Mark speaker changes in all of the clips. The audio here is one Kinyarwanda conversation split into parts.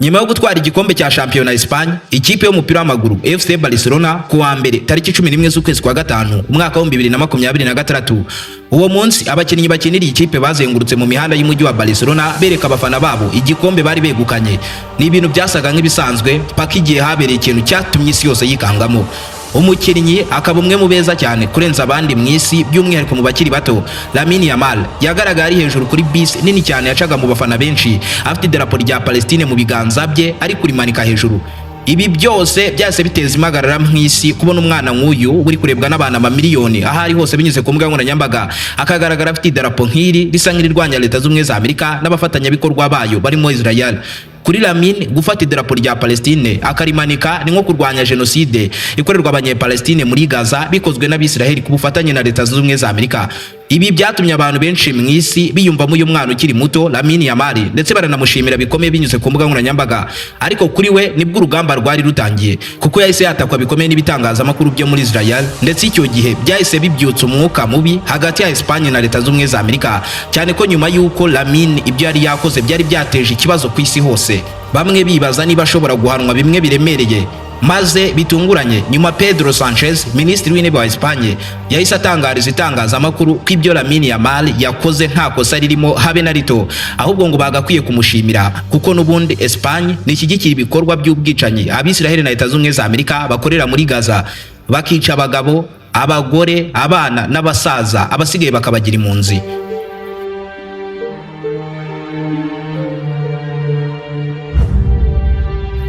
Speaker 1: Nyuma yo gutwara igikombe cya shampiyona Espagne, ikipe y'umupira w'amaguru FC Barcelona, ku wa mbere tariki 11 z'ukwezi kwa gatanu umwaka wa 2026, uwo munsi abakinnyi bakinira iyi kipe bazengurutse mu mihanda y'umujyi wa Barcelona bereka abafana babo igikombe bari begukanye. Ni ibintu byasaga nk'ibisanzwe paka igihe habereye ikintu cyatumye isi yose yikangamo. Umukinnyi akaba umwe mu beza cyane kurenza abandi mu isi, by'umwihariko mu bakiri bato, Lamine Yamal, yagaragaye ari hejuru kuri bisi nini cyane yacaga mu bafana benshi, afite idarapo rya Palestine mu biganza bye, ari kurimanika hejuru. Ibi byose byahise biteza impagarara mu isi, kubona umwana nk'uyu uri kurebwa n'abantu amamiliyoni aho ari hose binyuze ku mbuga nkoranyambaga, akagaragara afite idarapo nk'iri risa nk'irirwanya Leta z'Ubumwe za Amerika n'abafatanyabikorwa bayo barimo Israel. Kuri Lamine, gufata idarapo rya Palestine akarimanika ni nko kurwanya jenoside ikorerwa Abanyepalestine muri Gaza bikozwe n'Abisiraheli ku bufatanye na Leta z'Ubumwe za Amerika. Ibi byatumye abantu benshi mu isi biyumvamo uyu mwana ukiri muto Lamine Yamal, ndetse baranamushimira bikomeye binyuze ku mbuga nkoranyambaga. Ariko kuri we nibwo urugamba rwari rutangiye, kuko yahise yatakwa bikomeye n'ibitangazamakuru byo muri Israel, ndetse icyo gihe byahise bibyutsa umwuka mubi hagati ya Espagne na Leta z'Ubumwe za Amerika, cyane ko nyuma y'uko Lamine ibyo yari yakoze byari byateje ikibazo ku isi hose, bamwe bibaza niba ashobora guhanwa bimwe biremereye. Maze bitunguranye nyuma, Pedro Sanchez, minisitiri w'intebe wa Espagne, yahise atangariza itangazamakuru ko ibyo Lamine Yamal yakoze nta kosa ririmo habe na rito, ahubwo ngo bagakwiye kumushimira, kuko n'ubundi Espagne nishyigikira ibikorwa by'ubwicanyi Abisiraheli na Leta z'Ubumwe za Amerika bakorera muri Gaza, bakica abagabo, abagore, abana n'abasaza, abasigaye bakabagira impunzi.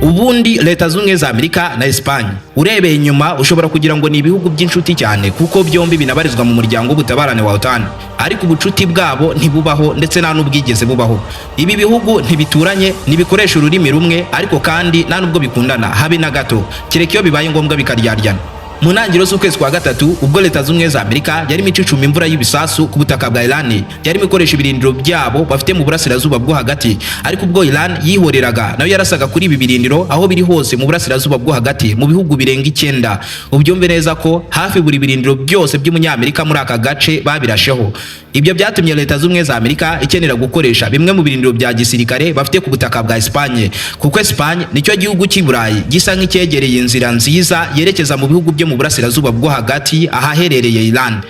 Speaker 1: Ubundi Leta z'Ubumwe za Amerika na Espagne, urebeye inyuma ushobora kugira ngo ni ibihugu by'inshuti cyane, kuko byombi binabarizwa mu muryango w'ubutabarane wa OTAN, ariko ubucuti bwabo ntibubaho, ndetse nta n'ubwigeze bubaho. Ibi bihugu ntibituranye, ntibikoresha ururimi rumwe, ariko kandi nta n'ubwo bikundana habe na gato, kereka iyo bibaye ngombwa bikaryaryana. Mu ntangiriro z'ukwezi kwa gatatu, ubwo Leta z'Ubumwe za Amerika yarimo icicuma imvura y'ibisasu ku butaka bwa Iran, yarimo ikoresha ibirindiro byabo bafite mu burasirazuba bwo hagati. Ariko ubwo Iran yihoreraga, nayo yarasaga kuri ibi birindiro aho biri hose mu burasirazuba bwo hagati, mu bihugu birenga 9. Ubyumve neza ko hafi buri birindiro byose by'umunyamerika muri aka gace babirasheho. Ibyo byatumye Leta z'Ubumwe za Amerika ikenera gukoresha bimwe mu birindiro bya gisirikare bafite ku butaka bwa Espagne, kuko Espagne nicyo gihugu cy'i Burayi gisa nk'icyegereye inzira nziza yerekeza mu bihugu byo mu burasirazuba bwo hagati ahaherereye Iran.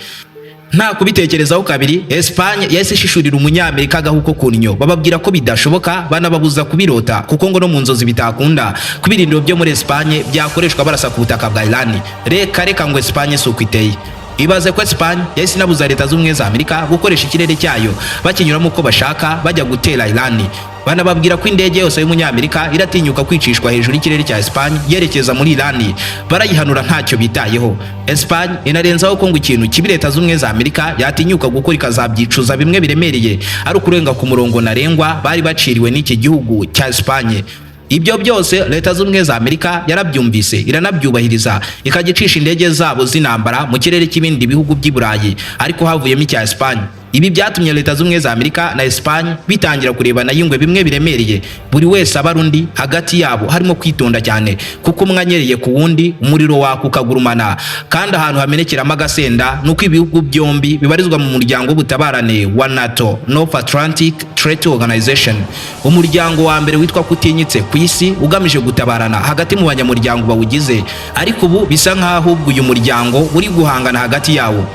Speaker 1: Nta kubitekerezaho kabiri, Espagne yahise ishishurira umunyamerika agahuko ku nnyo, bababwira ko bidashoboka, banababuza kubirota, kuko ngo no mu nzozi bitakunda ko ibirindiro byo muri Espagne byakoreshwa barasa ku butaka bwa Iran. Reka reka, ngo Espagne si uko iteye. Ibaze ko Espagne yahise inabuza Leta z'Ubumwe za Amerika gukoresha ikirere cyayo bakinyuramo uko bashaka bajya gutera Iran, banababwira ko indege yose y'umunyamerika iratinyuka kwicishwa hejuru y'ikirere cya Espagne yerekeza muri Iran barayihanura ntacyo bitayeho. Espagne inarenzaho ko ngo ikintu kibi Leta z'Ubumwe za Amerika yatinyuka gukora ikazabyicuza bimwe biremereye ari ukurenga ku murongo ntarengwa bari baciriwe n'iki gihugu cya Espagne. Ibyo byose Leta z'Ubumwe za Amerika yarabyumvise, iranabyubahiriza, ikajya icisha indege zabo z'intambara mu kirere cy'ibindi bihugu by'i Burayi, ariko havuyemo icya Espagne. Ibi byatumye Leta z'Ubumwe za Amerika na Espagne bitangira kurebana y'ingwe bimwe biremereye, buri wese aba undi hagati yabo harimo kwitonda cyane, kuko umwe anyereye ku wundi umuriro waka ukagurumana. Kandi ahantu hamenekeramo agasenda ni uko ibihugu byombi bibarizwa mu muryango w'ubutabarane wa NATO, North Atlantic Treaty Organization, umuryango wa mbere witwa kutinyitse ku isi, ugamije gutabarana hagati mu banyamuryango bawugize. Ariko ubu bisa nk'aho ubwo uyu muryango uri guhangana hagati yawo.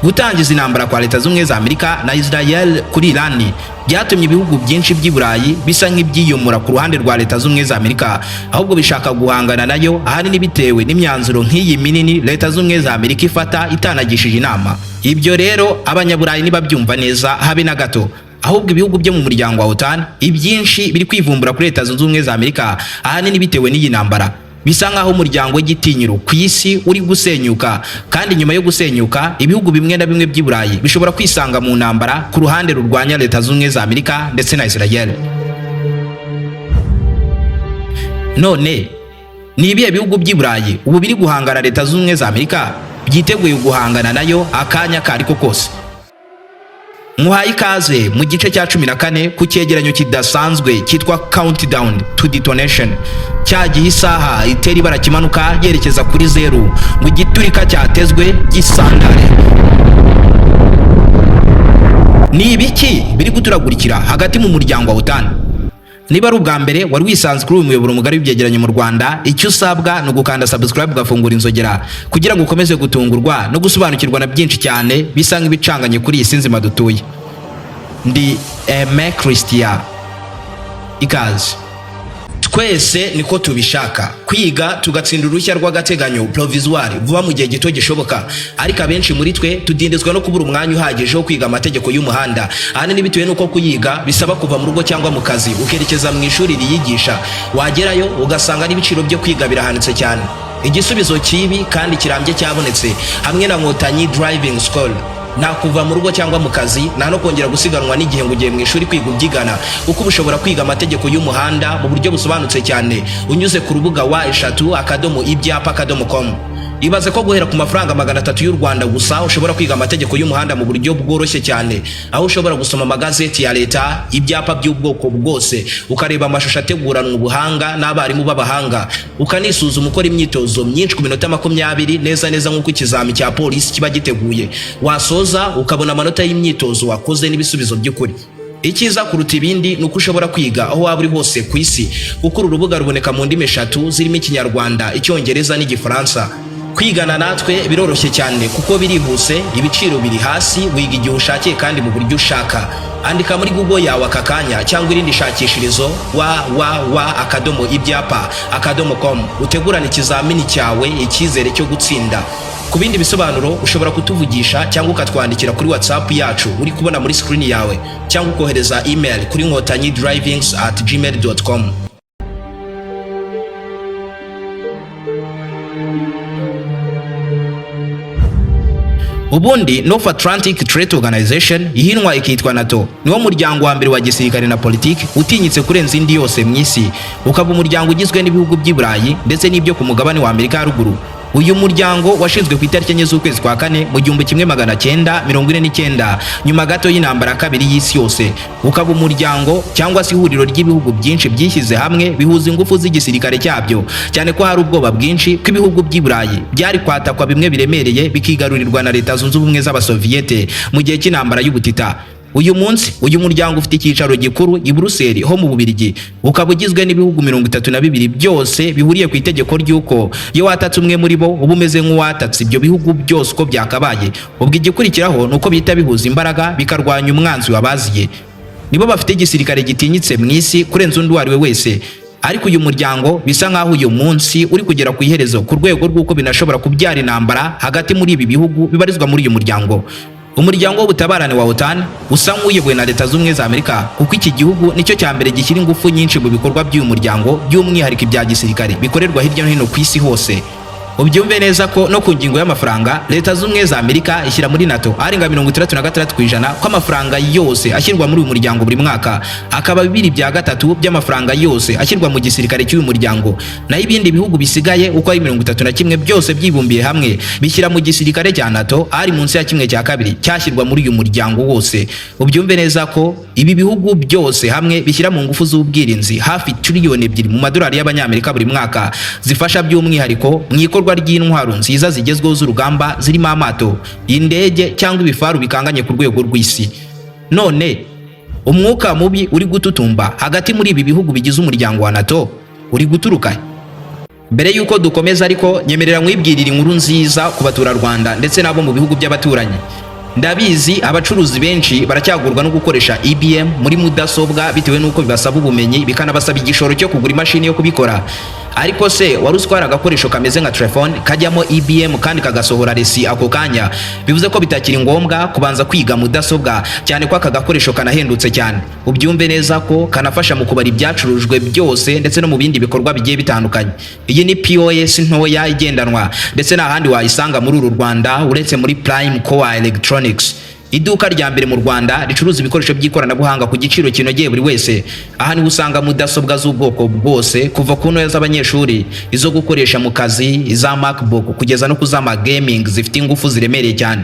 Speaker 1: Gutangiza intambara kwa Leta z'Ubumwe za Amerika na Israel kuri Iran byatumye ibihugu byinshi by'i Burayi bisa nk'ibyiyomora ku ruhande rwa Leta z'Ubumwe za Amerika, ahubwo bishaka guhangana nayo, ahanini bitewe n'imyanzuro nk'iyi minini Leta z'Ubumwe za Amerika ifata itanagishije inama. Ibyo rero Abanyaburayi ntibabyumva neza habe na gato, ahubwo ibihugu byo mu muryango wa OTAN ibyinshi biri kwivumbura kuri Leta zunze Ubumwe za Amerika, ahanini bitewe n'iyi ntambara. Bisa nk'aho umuryango w'igitinyiro ku isi uri gusenyuka, kandi nyuma yo gusenyuka ibihugu bimwe na bimwe by'i Burayi bishobora kwisanga mu ntambara ku ruhande rurwanya Leta zunze Ubumwe za Amerika ndetse na Israel. None ni ibihe bihugu by'i Burayi ubu biri guhangana Leta zunze Ubumwe za Amerika, byiteguye guhangana nayo akanya kariko kose? Muhaye ikaze mu gice cya 14 ku cyegeranyo kidasanzwe cyitwa Countdown to Detonation, cya gihe isaha itera ibara kimanuka yerekeza kuri zeru ngo igiturika cyatezwe gisandare. Ni ibiki biri guturagurikira hagati mu muryango wa OTAN? Niba ari ubwa mbere wari wisanzwe kuri uyu muyoboro mugari w'ibyegeranyo mu Rwanda, icyo usabwa ni ugukanda subscribe, ugafungura inzogera kugira ngo ukomeze gutungurwa no gusobanukirwa na byinshi cyane bisa nk'ibicanganye kuri iyi si nzima dutuye. Ndi Aime Christian, ikaze. Twese niko tubishaka, kwiga tugatsinda uruhushya rw'agateganyo, provisoire, vuba mu gihe gito gishoboka. Ariko abenshi muri twe tudindizwa no kubura umwanya uhagije wo kwiga amategeko y'umuhanda, ahanini bitewe n'uko kuyiga bisaba kuva mu rugo cyangwa mu kazi ukerekeza mu ishuri riyigisha. Wagerayo ugasanga n'ibiciro byo kwiga birahanitse cyane. Igisubizo kibi kandi kirambye cyabonetse hamwe na Nkotanyi Driving School. Nta kuva mu rugo cyangwa mu kazi, nta no kongera gusiganwa n'igihe ngo ugiye mu ishuri kwiga ubyigana, kuko uba ushobora kwiga amategeko y'umuhanda mu buryo busobanutse cyane unyuze ku rubuga www.ibyapa.com. Ibaze ko guhera ku mafaranga 300 y'u Rwanda gusa ushobora kwiga amategeko y'umuhanda mu buryo bworoshye cyane, aho ushobora gusoma amagazeti ya leta, ibyapa by'ubwoko bwose, ukareba amashusho ateguranwa ubuhanga n'abarimu b'abahanga, ukanisuzuma ukora imyitozo myinshi ku minota 20, neza neza nk'uko ikizami cya polisi kiba giteguye. Wasoza ukabona amanota y'imyitozo wakoze n'ibisubizo by'ukuri. Icyiza kuruta ibindi ni uko ushobora kwiga aho waba uri hose ku isi, kuko uru rubuga ruboneka mu ndimi eshatu zirimo Ikinyarwanda, Icyongereza n'Igifaransa. Kwigana natwe biroroshye cyane kuko birihuse, ibiciro biri hasi, wiga igihe ushakiye kandi mu buryo ushaka. Andika muri Google yawe aka kanya cyangwa irindi shakishirizo www.ibyapa.com, utegurane ikizamini cyawe icyizere cyo gutsinda. Ku bindi bisobanuro ushobora kutuvugisha cyangwa ukatwandikira kuri WhatsApp yacu uri kubona muri screen yawe, cyangwa ukohereza email kuri nkotanyidrivings@gmail.com. Ubundi North Atlantic Treaty Organization, ihinwa ikitwa NATO, niwo muryango wa mbere wa gisirikare na politiki utinyitse kurenza indi yose mu isi, ukaba umuryango ugizwe n'ibihugu by'i Burayi ndetse n'ibyo ku mugabane wa Amerika ya ruguru. Uyu muryango washinzwe ku itariki 4 z'ukwezi kwa kane mu 1949, nyuma gato y'intambara ya kabiri y'isi yose, ukaba umuryango cyangwa se ihuriro ry'ibihugu byinshi byishyize hamwe bihuza ingufu z'igisirikare cyabyo, cyane ko hari ubwoba bwinshi ko ibihugu by'i Burayi byari kwatakwa bimwe biremereye bikigarurirwa na Leta Zunze Ubumwe z'Abasoviyete mu gihe cy'intambara y'ubutita. Uyu munsi uyu muryango ufite icyicaro gikuru i Buruseli ho mu Bubiligi, ukaba ugizwe n'ibihugu 32 byose bihuriye ku itegeko ry'uko iyo watatse umwe muri bo uba umeze nk'uwatatse ibyo bihugu byose uko byakabaye. Ubwo igikurikiraho ni uko bihita bihuza imbaraga bikarwanya umwanzi wabaziye. Nibo bafite igisirikare gitinyitse mu isi kurenza undi uwo ari we wese. Ariko uyu muryango bisa nk'aho uyu munsi uri kugera ku iherezo, ku rwego rw'uko binashobora kubyara intambara hagati muri ibi bihugu bibarizwa muri uyu muryango. Umuryango w'ubutabarane wa OTAN usa nk'uyobowe na Leta Z'Ubumwe za Amerika, kuko iki gihugu nicyo cya mbere gishyira ingufu nyinshi mu bikorwa by'uyu muryango, by'umwihariko ibya gisirikare bikorerwa hirya no hino ku isi hose. Ubyumve neza ko no ku ngingo y'amafaranga, Leta Z'Ubumwe za Amerika ishyira muri NATO arenga 66% ko amafaranga yose ashyirwa muri uyu muryango buri mwaka, akaba 2/3 by'amafaranga yose ashyirwa mu gisirikare cy'uyu muryango. Naho ibindi bihugu bisigaye uko ari 31 byose byibumbiye hamwe bishyira mu gisirikare cya NATO ari munsi ya 1/2 cyashyirwa muri uyu muryango wose. Ubyumve neza ko ibi bihugu byose hamwe bishyira mu ngufu z'ubwirinzi hafi 2 triliyoni mu madolari y'abanyamerika buri mwaka, zifasha by'umwihariko mu ikorwa ry'intwaro nziza zigezweho z'urugamba, zirimo amato, indege cyangwa ibifaru bikanganye ku rwego rw'isi. None umwuka mubi uri gututumba hagati muri ibi bihugu bigize umuryango wa NATO uri guturuka he? Mbere y'uko dukomeza ariko, nyemerera nkwibwirira inkuru nziza ku baturarwanda ndetse n'abo mu bihugu by'abaturanyi. Ndabizi abacuruzi benshi baracyagurwa no gukoresha EBM muri mudasobwa bitewe n'uko bibasaba ubumenyi, bikanabasaba igishoro cyo kugura imashini yo kubikora. Ariko se wari utwara agakoresho kameze nka telefone kajyamo EBM kandi kagasohora resi ako kanya? Bivuze ko bitakiri ngombwa kubanza kwiga mudasobwa, cyane ko aka gakoresho kanahendutse cyane. Ubyumve neza ko kanafasha mu kubara ibyacurujwe byose ndetse no mu bindi bikorwa bigiye bitandukanye. Iyi ni POS ntoya igendanwa, ndetse nta handi wayisanga muri uru Rwanda uretse muri Prime Core Electronics, iduka rya mbere mu Rwanda ricuruza ibikoresho by'ikoranabuhanga ku giciro kinogeye buri wese. Aha niho usanga mudasobwa z'ubwoko bwose, kuva ku ntoya z'abanyeshuri, izo gukoresha mu kazi, iza MacBook, kugeza no ku z'ama gaming zifite ingufu ziremereye cyane.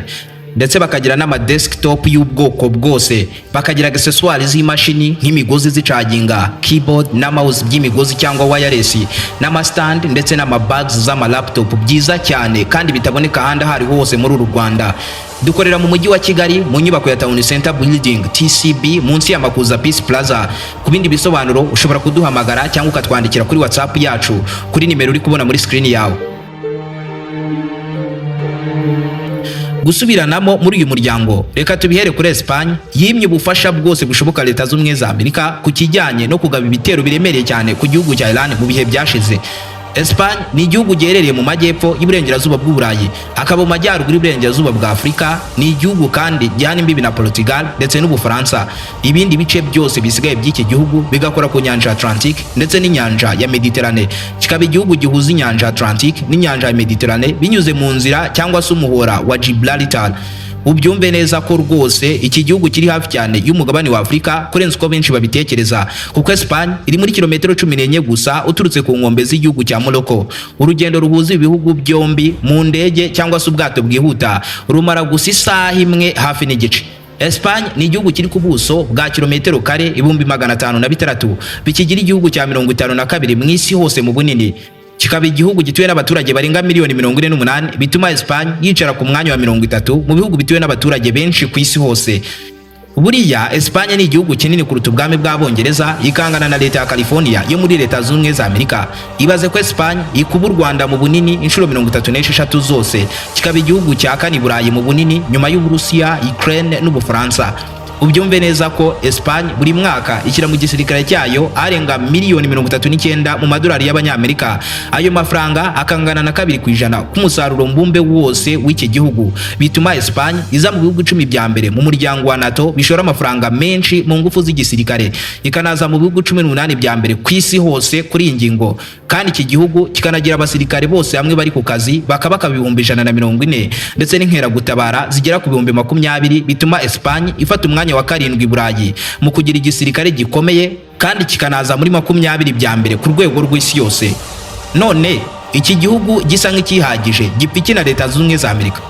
Speaker 1: Ndetse bakagira n'ama desktop y'ubwoko bwose, bakagira accessoires z'imashini nk'imigozi zicaginga, keyboard na mouse by'imigozi cyangwa wireless, n'ama stand ndetse n'ama bags z'ama laptop byiza cyane kandi bitaboneka ahandi aho ariho hose muri uru Rwanda. Dukorera mu mujyi wa Kigali, mu nyubako ya Town Center Building, TCB, munsi ya Makuza Peace Plaza. Ku bindi bisobanuro ushobora kuduhamagara cyangwa ukatwandikira kuri WhatsApp yacu kuri nimero uri kubona muri screen yawe. Gusubiranamo muri uyu muryango, reka tubihere kuri Espagne yimye ubufasha bwose bushoboka Leta Z'Ubumwe za Amerika ku kijyanye no kugaba ibitero biremereye cyane ku gihugu cya Iran mu bihe byashize. Espagne ni igihugu giherereye mu majyepfo y'Iburengerazuba bw'Uburayi, akaba mu majyaruguru y'Iburengerazuba bwa Afurika. Ni igihugu kandi gihana imbibi na Portugal ndetse n'Ubufaransa. Ibindi bice byose bisigaye by'iki gihugu bigakora ku nyanja Atlantique ndetse n'inyanja ya Mediterane. Kikaba igihugu gihuza inyanja Atlantique n'inyanja ya Mediterane binyuze mu nzira cyangwa se umuhora wa Gibraltar. Ubyumve neza ko rwose iki gihugu kiri hafi cyane y'umugabane wa Afurika kurenza uko benshi babitekereza, kuko Espagne iri muri kilometero 14 gusa uturutse ku nkombe z'igihugu cya Morocco. Urugendo ruhuza ibihugu byombi mu ndege cyangwa se ubwato bwihuta rumara gusa isaha imwe hafi n'igice. Espagne ni igihugu kiri ku buso bwa kilometero kare 506,000, bikigira igihugu cya 52 mu isi hose mu bunini. Kikaba igihugu gituwe n'abaturage barenga miliyoni 48, bituma Espagne yicara ku mwanya wa 30 mu bihugu bituwe n'abaturage benshi ku isi hose. Buriya Espagne ni igihugu kinini kuruta ubwami bw'Abongereza, ikangana na leta ya California yo muri Leta Zunze Ubumwe za Amerika. Ibaze ko Espagne ikuba u Rwanda mu bunini inshuro 36 zose, kikaba igihugu cya kane i Burayi mu bunini nyuma y'Uburusiya, Ukraine n'Ubufaransa. Ubyumve neza ko Espagne buri mwaka ishyira mu gisirikare cyayo arenga miliyoni 39 mu madolari y'Abanyamerika. Ayo mafaranga akangana na 2% k'umusaruro mbumbe wose w'iki gihugu, bituma Espagne iza mu bihugu 10 bya mbere mu muryango wa NATO bishora amafaranga menshi mu ngufu z'igisirikare, ikanaza mu bihugu 18 bya mbere ku isi hose kuri iyi ngingo. Kandi iki gihugu kikanagira abasirikare bose hamwe bari ku kazi bakabaka 140,000, ndetse n'inkeragutabara zigera ku 20,000, bituma Espagne ifata umwanya wa karindwi i Burayi mu kugira igisirikare gikomeye, kandi kikanaza muri 20 bya mbere ku rwego rw'isi yose. None iki gihugu gisa nk'icyihagije gipfa iki na Leta Zunze Ubumwe za Amerika?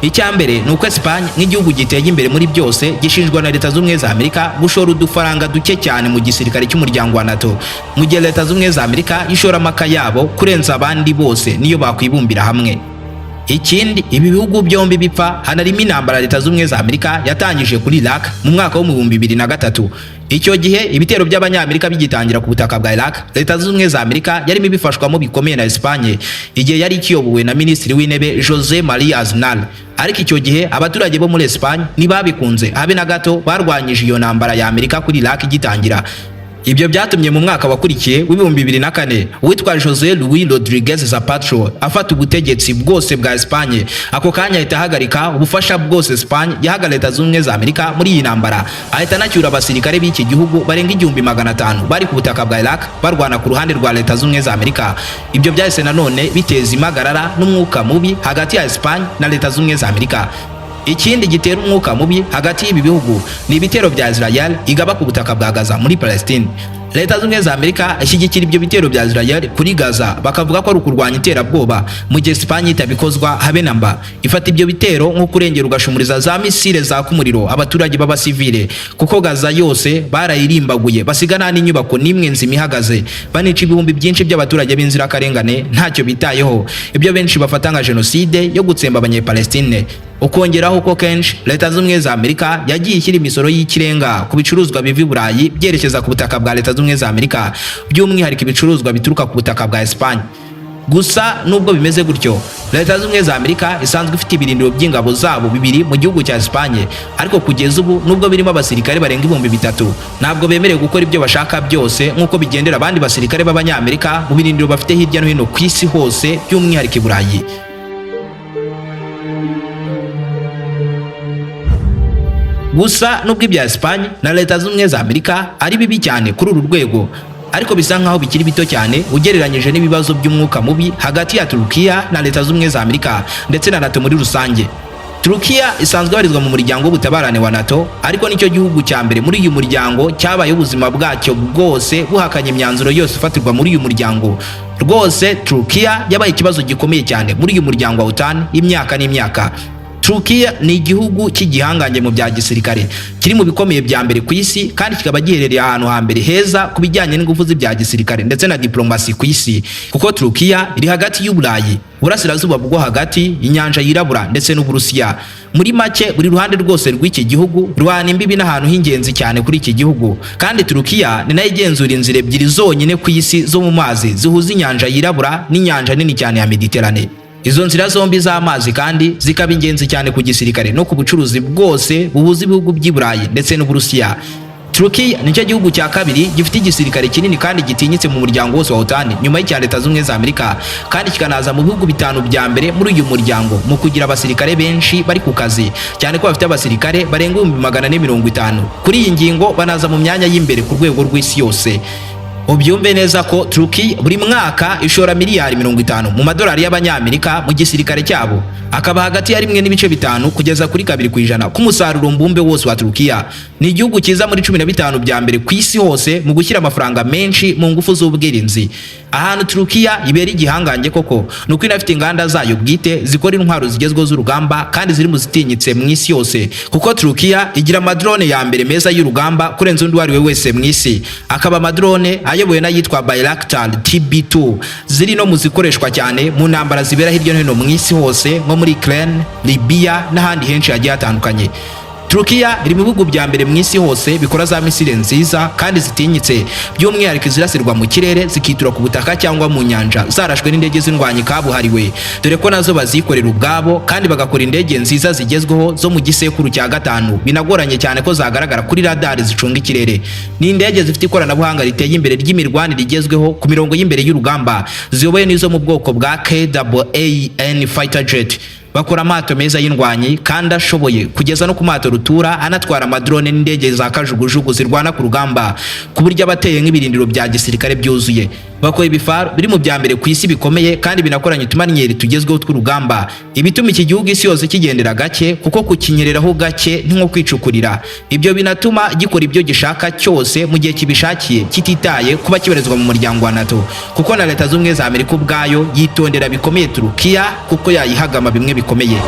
Speaker 1: Icya mbere ni uko Espagne nk'igihugu giteye imbere muri byose gishinjwa na Leta Z'Ubumwe za Amerika gushora udufaranga duke cyane mu gisirikare cy'umuryango wa NATO, mu gihe Leta Z'Ubumwe za Amerika ishora amaka yabo kurenza abandi bose niyo bakwibumbira hamwe. Ikindi ibi bihugu byombi bipfa, hanarimo intambara Leta Z'Ubumwe za Amerika yatangije kuri Iraq mu mwaka wo mu 2003. Icyo gihe ibitero by'Abanyamerika bigitangira ku butaka bwa Iraq, Leta Zunze Ubumwe za Amerika yarimo ibifashwamo bikomeye na Espagne igihe yari ikiyobowe na Minisitiri w'Intebe Jose Maria Aznar. Ariko icyo gihe abaturage bo muri Espagne ntibabikunze habe na gato, barwanyije iyo ntambara ya Amerika kuri Iraq igitangira. Ibyo byatumye mu mwaka wakurikiye w'2004 uwitwa Jose Luis Rodriguez Zapatero afata ubutegetsi bwose bwa Espagne. Ako kanya ahita ahagarika ubufasha bwose Espagne yahaga Leta Zunze Ubumwe za Amerika muri iyi ntambara, ahita anacyura abasirikare b'iki gihugu barenga 1500 bari ku butaka bwa Iraq barwana ku ruhande rwa Leta Zunze Ubumwe za Amerika. Ibyo byahise nanone biteza impagarara n'umwuka mubi hagati ya Espagne na Leta Zunze Ubumwe za Amerika. Ikindi gitera umwuka mubi hagati y'ibi bihugu ni ibitero bya Israel igaba ku butaka bwa Gaza muri Palestine. Leta Zunze Ubumwe za Amerika ishyigikira ibyo bitero bya Israel kuri Gaza, bakavuga ko ari ukurwanya iterabwoba, mu gihe Espagne itabikozwa habe na mba. Ifata ibyo bitero nko kurengera ugashumuriza za misile zaka umuriro abaturage b'abasivile, kuko Gaza yose barayirimbaguye, basiga nta n'inyubako n'imwe nzima ihagaze, banica ibihumbi byinshi by'abaturage b'inzirakarengane ntacyo bitayeho, ibyo benshi bafata nka jenoside yo gutsemba Abanyepalestine. Ukongeraho ko kenshi Leta Zunze Ubumwe za Amerika yagiye ishyira imisoro y'ikirenga ku bicuruzwa biva i Burayi byerekeza ku butaka bwa Leta Zunze Ubumwe za Amerika, by'umwihariko ibicuruzwa bituruka ku butaka bwa Espagne. Gusa nubwo bimeze gutyo, Leta Zunze Ubumwe za Amerika isanzwe ifite ibirindiro by'ingabo zabo bibiri mu gihugu cya Espagne, ariko kugeza ubu nubwo birimo abasirikare barenga 3000, ntabwo bemerewe gukora ibyo bashaka byose nk'uko bigendera abandi basirikare b'Abanyamerika mu birindiro bafite hirya no hino ku isi hose, by'umwihariko i Burayi. Gusa nubwo ibya Espagne na Leta Zunze Ubumwe za Amerika ari bibi cyane kuri uru rwego, ariko bisa nkaho bikiri bito cyane ugereranyije n'ibibazo by'umwuka mubi hagati ya Turukiya na Leta Zunze Ubumwe za Amerika ndetse na NATO muri rusange. Turukiya isanzwe ibarizwa mu muryango w'ubutabarane wa NATO, ariko nicyo gihugu cya mbere muri uyu muryango cyabaye ubuzima bwacyo bwose buhakanye imyanzuro yose ifatirwa muri uyu muryango. Rwose Turukiya yabaye ikibazo gikomeye cyane muri uyu muryango wa OTAN imyaka n'imyaka. Turukiya ni igihugu cy'igihangange mu bya gisirikare, kiri mu bikomeye bya mbere ku isi, kandi kikaba giherereye ahantu hambere heza ku bijyanye n'ingufu z'ibya gisirikare ndetse na diplomasi ku isi, kuko Turukiya iri hagati y'Uburayi, Burasirazuba bwo hagati, Inyanja Yirabura ndetse n'Uburusiya. Muri make, buri ruhande rwose rw'iki gihugu ruhana imbibi n'ahantu h'ingenzi cyane kuri iki gihugu. Kandi Turukiya ni nayo igenzura inzira ebyiri zonyine ku isi zo mu mazi zihuza Inyanja Yirabura n'inyanja nini cyane ya Mediterane. Izo nzira zombi z'amazi kandi zikaba ingenzi cyane ku gisirikare no ku bucuruzi bwose buhuza ibihugu by'i Burayi ndetse n'Uburusiya. Turukiya nicyo gihugu cya kabiri gifite igisirikare kinini kandi gitinyitse mu muryango wose wa OTAN nyuma y'icya Leta Zunze Ubumwe za Amerika, kandi kikanaza mu bihugu bitanu bya mbere muri uyu muryango mu kugira abasirikare benshi bari ku kazi, cyane ko bafite abasirikare barenga 450,000. Kuri iyi ngingo banaza mu myanya y'imbere ku rwego rw'isi yose. Ubyumve neza ko Turukiya buri mwaka ishora miliyari 50 mu madolari y'abanyamerika mu gisirikare cyabo, akaba hagati ya 1.5 kugeza kuri 2% k'umusaruro mbumbe wose wa Turukiya. Ni igihugu cyiza muri 15 bya mbere ku isi hose mu gushyira amafaranga menshi mu ngufu z'ubwirinzi. Ahantu Turukiya ibera igihangange koko ni uko inafite inganda zayo bwite zikora intwaro zigezweho z'urugamba, kandi ziri mu zitinyitse mu isi yose, kuko Turukiya igira amadrone ya mbere meza y'urugamba kurenza undi uwo ari we wese mu isi, akaba amadrone ayobowe n'ayitwa Bayraktar TB2, ziri no mu zikoreshwa cyane mu ntambara zibera hirya no hino mu isi hose, nko muri Ukraine, Libya n'ahandi henshi hagiye hatandukanye. Turukiya iri mu bihugu bya mbere mu isi hose bikora za misile nziza kandi zitinyitse, by'umwihariko izirasirwa mu kirere zikitura ku butaka cyangwa mu nyanja zarashwe n'indege z'indwanyi kabuhariwe, dore ko nazo bazikorera ubwabo, kandi bagakora indege nziza zigezweho zo mu gisekuru cya gatanu, binagoranye cyane ko zagaragara kuri radari zicunga ikirere. Ni indege zifite ikoranabuhanga riteye imbere ry'imirwanire igezweho ku mirongo y'imbere y'urugamba, ziyobowe n'izo mu bwoko bwa KAAN fighter jet. Bakora amato meza y'indwanyi kandi ashoboye kugeza no ku mato rutura anatwara amadrone n'indege za kajugujugu zirwana ku rugamba, ku buryo abateye nk'ibirindiro bya gisirikare byuzuye. Bakora ibifaru biri mu bya mbere ku isi bikomeye, kandi binakoranye utumanyeri tugezweho tw'urugamba, ibituma iki gihugu isi yose kigendera gake, kuko kukinyereraho gake ni nko kwicukurira. Ibyo binatuma gikora ibyo gishaka cyose mu gihe kibishakiye, kititaye kuba kibarizwa mu muryango wa NATO, kuko na Leta Z'Ubumwe za Amerika ubwayo yitondera bikomeye Turukiya, kuko yayihagama bimwe bikomeye.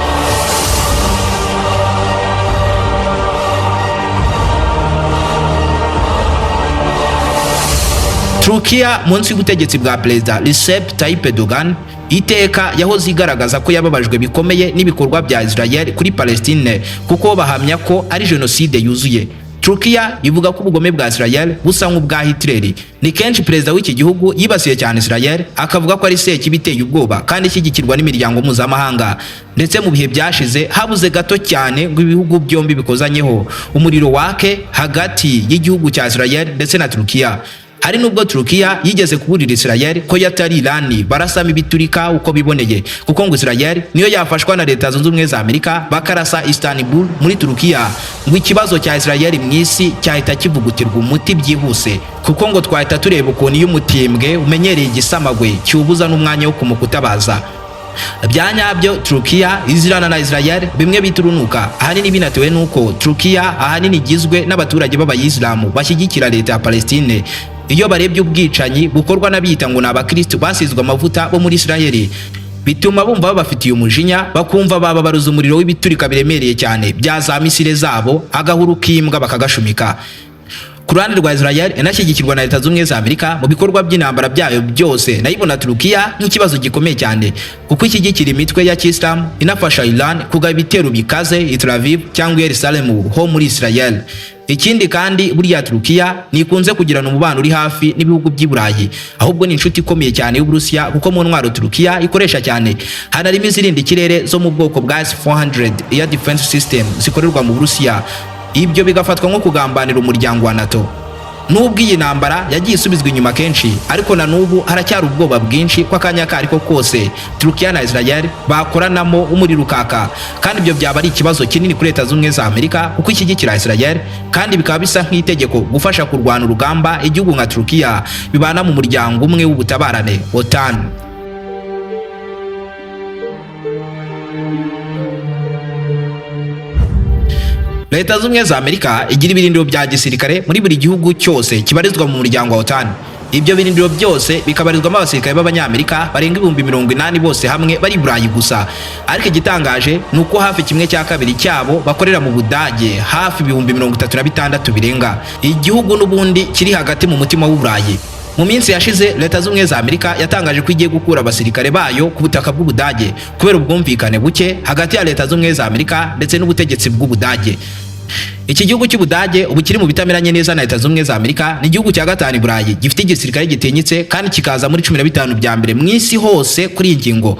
Speaker 1: Turukiya munsi y'ubutegetsi bwa Perezida Recep Tayyip Erdogan iteka yahoze igaragaza ko yababajwe bikomeye n'ibikorwa bya Israel kuri Palestine, kuko bahamya ko ari jenoside yuzuye. Turukiya ivuga ko ubugome bwa Israel busa nk'ubwa Hitler. Ni kenshi perezida w'iki gihugu yibasiye cyane Israel, akavuga ko ari sekibi iteye ubwoba kandi ishyigikirwa n'imiryango mpuzamahanga. Ndetse mu bihe byashize habuze gato cyane ngo ibihugu byombi bikozanyeho umuriro wake hagati y'igihugu cya Israel ndetse na Turukiya. Hari nubwo Turukiya yigeze kuburira Israel ko yatari Irani barasamo ibiturika uko biboneye, kuko ngo Israel niyo yafashwa na Leta Zunze Ubumwe za Amerika bakarasa Istanbul muri Turukiya, ngo ikibazo cya Israel mu isi cyahita kivugutirwa umuti byihuse, kuko ngo twahita tureba ukuntu iyo umutimbwe umenyereye igisamagwe kiwubuza n'umwanya wo kumukutabaza. Bya nyabyo, Turukiya izirana na Israel bimwe bita urunuka, ahanini binatewe n'uko Turukiya ahanini igizwe n'abaturage b'abayisilamu bashyigikira leta ya Palestine. Iyo barebye ubwicanyi bukorwa n'abiyita ngo ni abakristo basizwe amavuta bo muri Israel, bituma bumva babafitiye umujinya, bakumva bababaruza umuriro w'ibiturika biremereye cyane bya za misile zabo, agahuru k'imbwa bakagashumika. Ku ruhande rwa Israel inashyigikirwa na Leta Zunze Ubumwe za Amerika mu bikorwa by'intambara byayo byose, nayo ibona Turukiya nk'ikibazo gikomeye cyane, kuko ishyigikira imitwe ya Kisilamu inafasha Iran kugaba ibitero bikaze i Tel Aviv cyangwa i Yerusalemu ho muri Israel. Ikindi kandi, buriya Turukiya ntikunze kugirana umubano uri hafi n'ibihugu by'i Burayi, ahubwo ni inshuti ikomeye cyane y'Uburusiya, kuko mu ntwaro Turukiya ikoresha cyane hanarimo izirinda ikirere zo mu bwoko bwa S-400 Air Defense System zikorerwa mu Burusiya. Ibyo bigafatwa nko kugambanira umuryango wa NATO. Nubwo iyi ntambara yagiye isubizwa inyuma kenshi, ariko na n'ubu haracyari ubwoba bwinshi ko akanya ako ariko kose Turukiya na Israel bakoranamo umuriro ukaka, kandi ibyo byaba ari ikibazo kinini kuri Leta Zunze Ubumwe za Amerika, kuko ishyigikira Israel, kandi bikaba bisa nk'itegeko gufasha kurwana urugamba igihugu nka Turukiya bibana mu muryango umwe w'ubutabarane OTAN. Leta Zunze Ubumwe za Amerika igira ibirindiro bya gisirikare muri buri gihugu cyose kibarizwa mu muryango wa OTAN. Ibyo birindiro byose bikabarizwamo abasirikare b'Abanyamerika barenga 80,000 bose hamwe bari i Burayi gusa. Ariko igitangaje ni uko hafi 1/2 cyabo bakorera mu Budage, hafi 36,000 birenga, igihugu n'ubundi kiri hagati mu mutima w'Uburayi. Mu minsi yashize, Leta Z'Ubumwe za Amerika yatangaje ko igiye gukura abasirikare bayo ku butaka bw'Ubudage kubera ubwumvikane buke hagati ya Leta Z'Ubumwe za Amerika ndetse n'ubutegetsi bw'Ubudage. Iki gihugu cy'Ubudage ubu kiri mu bitameranye neza na Leta Z'Ubumwe za Amerika ni igihugu cya gatanu i Burayi gifite igisirikare gitinyitse, kandi kikaza muri 15 bya mbere mu isi hose kuri iyi ngingo.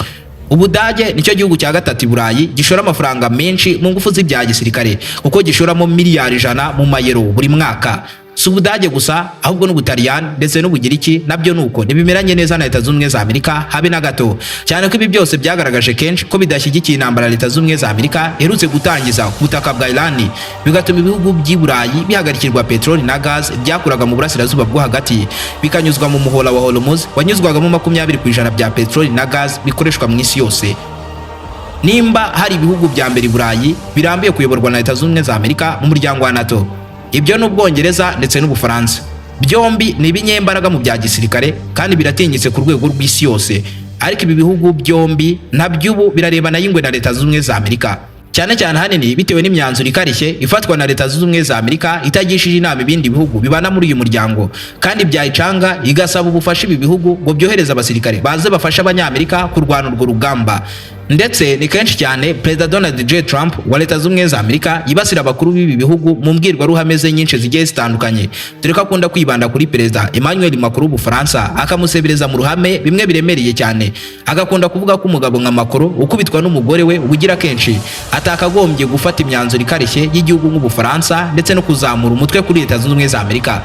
Speaker 1: Ubudage nicyo gihugu cya gatatu i Burayi gishora amafaranga menshi mu ngufu z'ibya gisirikare, kuko gishoramo miliyari 100 mu mayero buri mwaka. Si Ubudage gusa, ahubwo n'Ubutaliyani ndetse n'Ubugiriki nabyo nuko ntibimeranye neza na Leta Z'Ubumwe za Amerika habe na gato, cyane ko ibi byose byagaragaje kenshi ko bidashyigikiye intambara Leta Z'Ubumwe za Amerika iherutse gutangiza ku butaka bwa Irani, bigatuma ibihugu by'i Burayi bihagarikirwa peteroli na gaz byakuraga mu Burasirazuba bwo Hagati, bikanyuzwa mu muhora wa Hormuz wanyuzwagamo 20% bya peteroli na gaz bikoreshwa mu isi yose. Nimba hari ibihugu bya mbere i Burayi birambiye kuyoborwa na Leta Z'Ubumwe za Amerika mu muryango wa NATO, ibyo ni Ubwongereza ndetse n'Ubufaransa. Byombi ni ibinyembaraga mu bya gisirikare kandi biratinyitse ku rwego rw'isi yose, ariko ibi bihugu byombi nabyo ubu birarebana y'ingwe na Leta Zunze Ubumwe za Amerika, cyane cyane ahanini bitewe n'imyanzuro ikarishye ifatwa na Leta Zunze Ubumwe za Amerika itagishije inama ibindi bihugu bibana muri uyu muryango, kandi byayicanga igasaba ubufasha ibi bihugu ngo byohereze abasirikare baze bafashe Abanyamerika kurwana urwo rugamba. Ndetse ni kenshi cyane Perezida Donald J Trump wa Leta Zunze Ubumwe za Amerika yibasira abakuru b'ibi bihugu mu mbwirwaruhame ze nyinshi zigiye zitandukanye, dore ko akunda kwibanda kuri Perezida Emmanuel Macron w'Ubufaransa, akamusebereza mu ruhame bimwe biremereye cyane, agakunda kuvuga ko umugabo nka Macron ukubitwa n'umugore we ubugira kenshi atakagombye gufata imyanzuro ikarishye y'igihugu nk'Ubufaransa, ndetse no kuzamura umutwe kuri Leta Zunze Ubumwe za Amerika.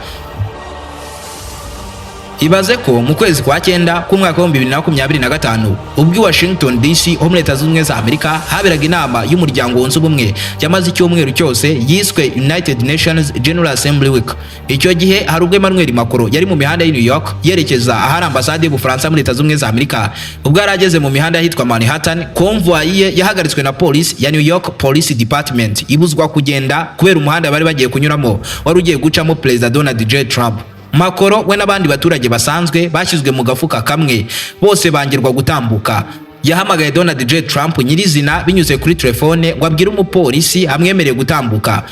Speaker 1: Ibaze ko mu kwezi kwa cyenda k'umwaka wa 2025, ubwo i Washington DC ho muri Leta Zunze Ubumwe za Amerika haberaga inama y'Umuryango Wunze Ubumwe yamaze icyumweru cyose yiswe United Nations General Assembly Week, icyo gihe hari ubwo Emmanuel Macron yari mu mihanda y'i New York yerekeza ahari ambasade y'Ubufaransa muri Leta Zunze Ubumwe za Amerika. Ubwo yari ageze mu mihanda y'ahitwa Manhattan, convoy ye yahagaritswe na polisi ya New York Police Department, ibuzwa kugenda kubera umuhanda bari bagiye kunyuramo wari ugiye gucamo Perezida Donald J Trump. Macron we n'abandi baturage basanzwe bashyizwe mu gafuka kamwe, bose bangirwa gutambuka. Yahamagaye Donald J Trump nyirizina binyuze kuri telefone ngo abwire umupolisi amwemereye gutambuka.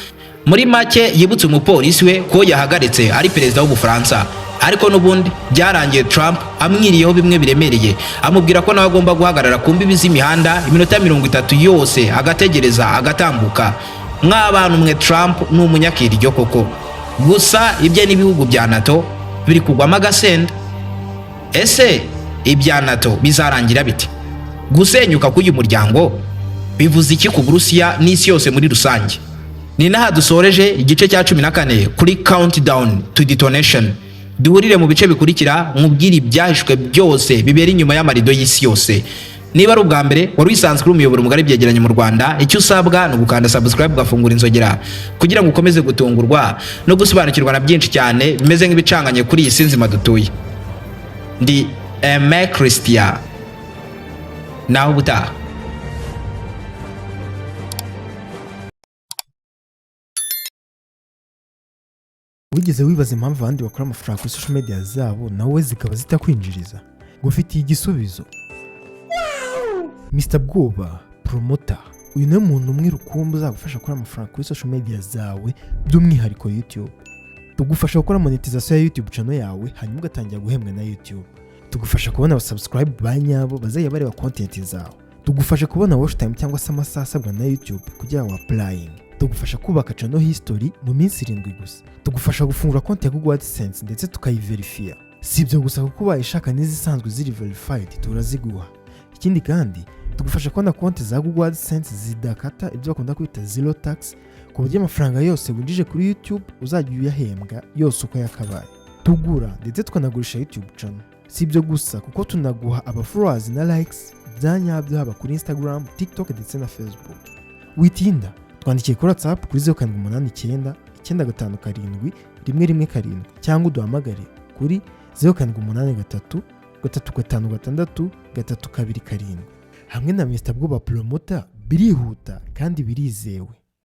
Speaker 1: Muri make yibutse umupolisi we ko yahagaritse ari perezida w'Ubufaransa. Ariko n'ubundi byarangiye Trump amwiriyeho bimwe biremereye, amubwira ko nawe agomba guhagarara ku mbibi z'imihanda iminota 30 yose, agategereza agatambuka. Mw'abantu mwe, Trump ni umunyakiryo koko! Gusa ibye n'ibihugu bya NATO biri kugwamo agasenda. Ese ibya NATO bizarangira bite? Gusenyuka k'uyu muryango bivuze iki ku Burusiya n'isi yose muri rusange? Ni n'aha dusoreje igice cya 14 kuri Countdown to Detonation. Duhurire mu bice bikurikira nkubwire ibyahishwe byose bibera inyuma y'amarido y'isi yose. Niba ari ubwa mbere wari wisanzwe uri umuyoboro mugari byegeranye mu Rwanda, icyo usabwa ni ugukanda subscribe, ugafungura inzogera kugira ngo ukomeze gutungurwa no gusobanukirwa na byinshi cyane bimeze nk'ibicanganye kuri iyi si nzima dutuye. Ndi Aime Christian, naho ubutaha.
Speaker 2: Wigeze wibaza impamvu abandi bakora amafaranga kuri social media zabo, nawe zikaba zitakwinjiriza? Ngufitiye igisubizo. Mr Bwoba Promoter, uyu niwe muntu umwe rukumbi uzagufasha gukora amafaranga kuri social media zawe, by'umwihariko YouTube. Tugufasha gukora monetization ya YouTube channel yawe, hanyuma ugatangira guhembwa na YouTube. Tugufasha kubona abasubscribe ba nyabo bazajya bareba content zawe. Tugufasha kubona watch time cyangwa se amasaha asabwa na YouTube kugira ngo applying. Tugufasha kubaka channel history mu minsi 7 gusa. Tugufasha gufungura konti ya Google AdSense ndetse tukayiverifiya. Si ibyo gusa, kuko ubaye ishaka n'izisanzwe ziri verified turaziguha. Ikindi kandi, tugufasha kubona konti za Google AdSense zidakata, ibyo bakunda kwita zero tax, ku buryo amafaranga yose winjije kuri YouTube uzajya uyahembwa yose uko yakabaye. Tugura ndetse tukanagurisha YouTube channel. Si ibyo gusa, kuko tunaguha aba followers na likes bya nyabyo, haba kuri Instagram, TikTok ndetse na Facebook. Witinda, twandikiye kuri WhatsApp kuri 0789 957 117, cyangwa uduhamagare kuri 0783 356 327. Hamwe na Mr Bwoba Promoter birihuta kandi birizewe.